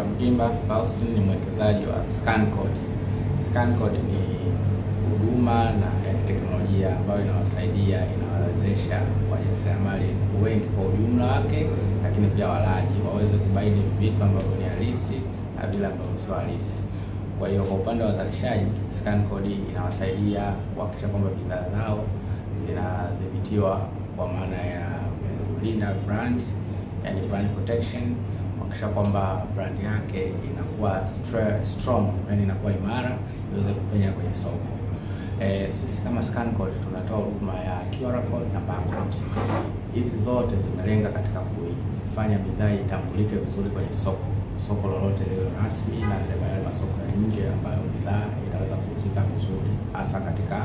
Naitwa Mgimba Faustin, ni mwekezaji wa ScanCode. ScanCode ni huduma na ya teknolojia ambayo inawasaidia, inawawezesha wajasiriamali wengi kwa ujumla wake, lakini pia walaji waweze kubaini vitu ambavyo ni halisi na vile ambavyo sio halisi. Kwa hiyo kwa upande wa wazalishaji, ScanCode inawasaidia kuhakikisha kwamba bidhaa zao zinadhibitiwa kwa maana ya kulinda brand, yani brand protection, kuhakikisha kwamba brand yake inakuwa strong, yani inakuwa imara iweze kupenya kwenye soko. Sisi kama ScanCode tunatoa huduma ya QR code na barcode. Hizi zote zimelenga katika kuifanya bidhaa itambulike vizuri kwenye soko, soko lolote lile rasmi na yale masoko ya nje ambayo bidhaa inaweza kuuzika vizuri, hasa katika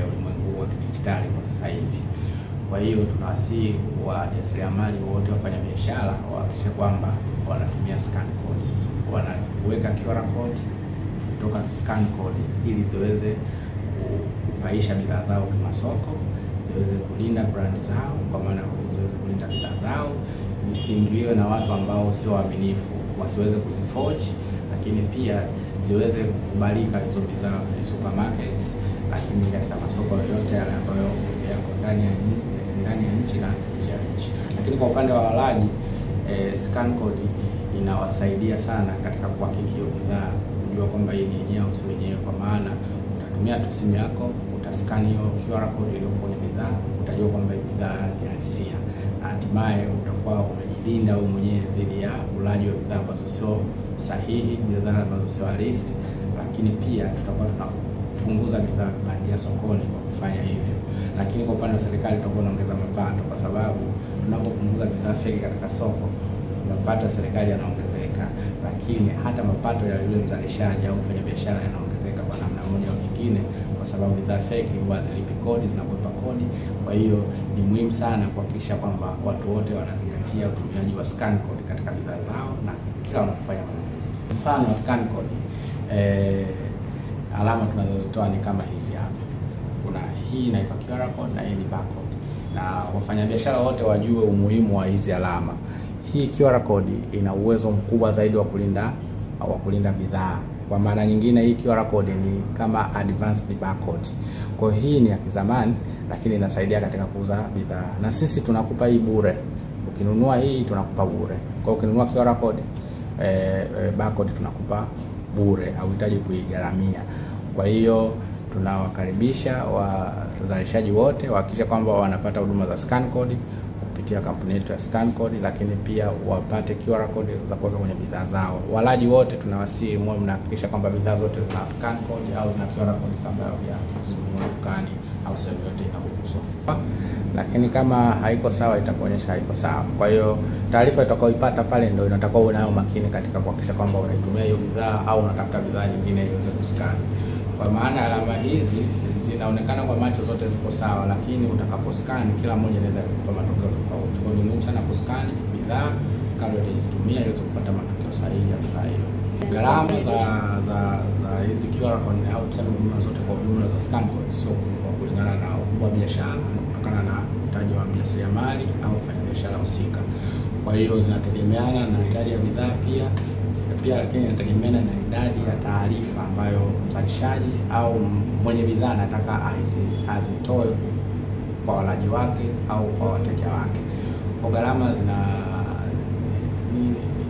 ulimwengu wa kidijitali kwa sasa hivi. Kwa hiyo tunawasihi wajasiriamali wote, wafanya biashara, wahakikishe kwamba wanatumia ScanCode, wanaweka QR code kutoka ScanCode ili ziweze kupaisha bidhaa zao kimasoko, ziweze kulinda brand zao, kwa maana ziweze kulinda bidhaa zao zisiingiliwe na watu ambao sio waaminifu, wasiweze kuziforge, lakini pia ziweze kukubalika hizo bidhaa kwenye supermarkets, lakini katika masoko yoyote yale ambayo yako ndani ya nchi na nje ya nchi. Lakini kwa upande wa walaji, ScanCode inawasaidia sana katika kuhakiki hiyo bidhaa, kujua kwamba hii ni yenyewe au sio yenyewe, kwa maana utatumia tu simu yako, utascan hiyo QR code iliyo kwenye bidhaa, utajua kwamba bidhaa ni halisia, na hatimaye utakuwa umejilinda wewe mwenyewe dhidi ya ulaji wa bidhaa ambazo sio sahihi, bidhaa ambazo sio halisi. Lakini pia tutakuwa tunapunguza bidhaa bandia sokoni kwa kufanya hivyo. Lakini kwa upande wa serikali tutakuwa tunaongeza mapato, kwa sababu tunapopunguza bidhaa feki katika soko, mapato ya serikali yanaongezeka, lakini hata mapato ya yule mzalishaji au mfanyabiashara yanaongezeka kwa namna moja au nyingine, kwa sababu bidhaa feki huwa hazilipi kodi, zinakwepa kodi. Kwa hiyo ni muhimu sana kuhakikisha kwamba watu wote wanazingatia utumiaji wa ScanCode katika bidhaa zao na kila wanapofanya manunuzi. Mfano wa ScanCode, alama tunazozitoa ni kama hizi hapa. Kuna hii inaitwa QR code na hii ni barcode. Na wafanyabiashara wote wajue umuhimu wa hizi alama. Hii QR code ina uwezo mkubwa zaidi wa kulinda bidhaa. Kwa maana nyingine, hii QR code ni kama advanced barcode. Kwa hiyo hii ni ya kizamani, lakini inasaidia katika kuuza bidhaa. Na sisi tunakupa hii bure. Ukinunua hii tunakupa bure. Kwa hiyo ukinunua QR code, barcode tunakupa bure, hauhitaji kuigharamia. Kwa hiyo tunawakaribisha wazalishaji wote wahakikishe kwamba wanapata huduma za ScanCode kupitia kampuni yetu ya ScanCode, lakini pia wapate QR code za kuweka kwenye bidhaa zao. Walaji wote tunawasihi muwe mnahakikisha kwamba bidhaa zote zina ScanCode au zina QR code kabla ya kuzinunua dukani au sehemu yote inapouzwa. Lakini kama haiko sawa itakuonyesha haiko sawa. Kwa hiyo taarifa utakayoipata pale ndio inatakiwa uwe nayo makini katika kuhakikisha kwamba unaitumia hiyo bidhaa au unatafuta bidhaa nyingine iweze kuscan. Kwa maana alama hizi zinaonekana kwa macho zote ziko sawa, lakini utakaposcan kila moja inaweza kukupa matokeo tofauti. Kwa hiyo ni muhimu sana kuscan bidhaa kabla hujazitumia ili kupata matokeo sahihi ya bidhaa hiyo. Gharama za hizi QR code au tuseme huduma zote kwa ujumla za ScanCode sio kubwa kulingana na ukubwa wa biashara na kutokana na mtaji wa mjasiriamali au mfanyabiashara husika. Kwa hiyo zinategemeana na idadi ya bidhaa pia, lakini inategemeana na idadi ya taarifa ambayo mzalishaji au mwenye bidhaa anataka azitoe kwa walaji wake au kwa wateja wake. Kwa gharama zina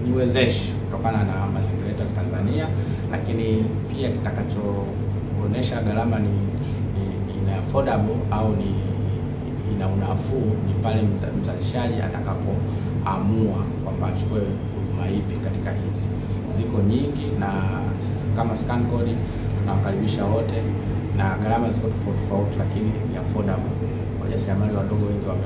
niwezeshi kutokana na mazingira yetu ya Tanzania, lakini pia kitakachoonesha gharama ni affordable au ni ina unafuu ni pale mzalishaji atakapoamua kwamba achukue huduma ipi katika hizi. Ziko nyingi na kama ScanCode tunawakaribisha wote, na gharama ziko tofauti tofauti, lakini ni affordable. Wajasiriamali wadogo wengi wame